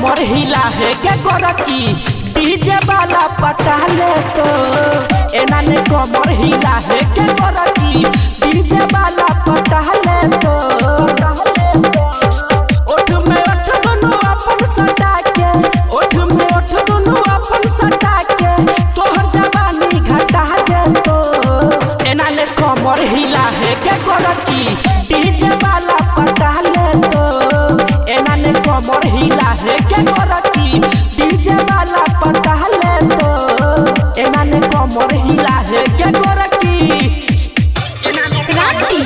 कमर हिला हे के गोरकी डीजे वाला पटा ले तो। एना ने कमर हिला हे के गोरकी डीजे वाला पटा ले तो। ओठ में ओठ दुनू अपन सटा के, ओठ में ओठ दुनू अपन सटा के तोहर जवानी घटा दे तो। एना ने कमर हिला हे के गोरकी डीजे वाला पटा ले तो। एना ने कमर हिला हे के गोरकी डीजे वाला पटा ले तो। एना ने कमर हिला हे के गोरकी क्रांति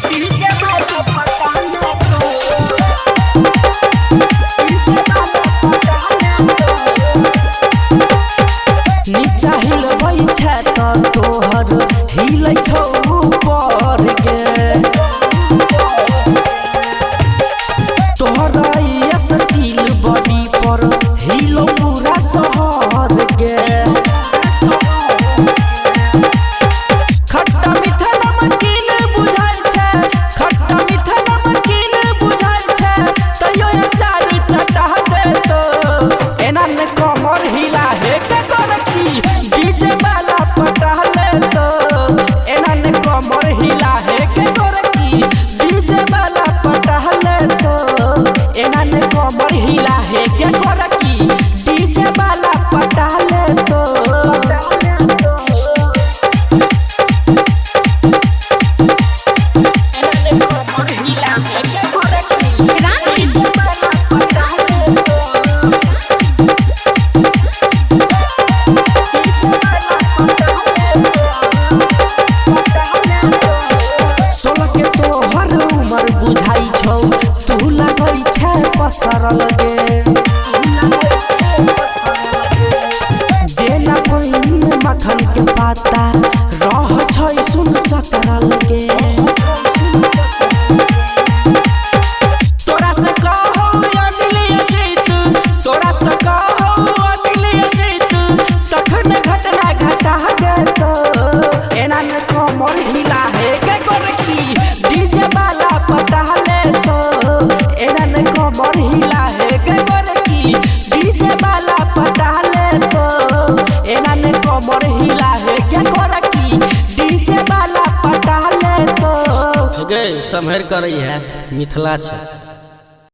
डीजे वाला पटा ले तो। डीजे वाला पटा ले तो। नीचा हिलबै छै त तोहर हिलै छौ ऊपर गे। तोहर स्टील बॉडी पर हिलो पूरा शहर गे। खट्टा मीठा नमकीन बुझाइ छै, खट्टा मीठा नमकीन बुझाइ छै तैयो अचार चटा दे तो। एना ने कमर हिला हे के गोरकी डीजे वाला पटा ले तो। एना ने कमर हिला हे के गोरकी डीजे वाला पटा ले तो। एना ने कमर हिला हे के गोरकी डीजे वाला पटा ले तो। एना ने कमर हिला हे के गोरकी क्रांति डीजे वाला पटा ले तो। सोलह के तोहर उमर बुझाइ छौ तू लगै छै पसरल गे। जेना पानि मखन के पाता रह छै सुन चतरल गे। तोरा से कहो अनिल अजीत, तोरा से कहो अनिल अजीत तखन घटना घटा गे तो। एना ने कमर हिला हे के गोरकी डीजे वाला पटा ले तो। एना ने कमर हिला हे के गोरकी डीजे वाला पटा ले तो। एना ने कमर हिला हे के गोरकी डीजे वाला पटा ले तो। गे सम्हर करै है मिथिला छै।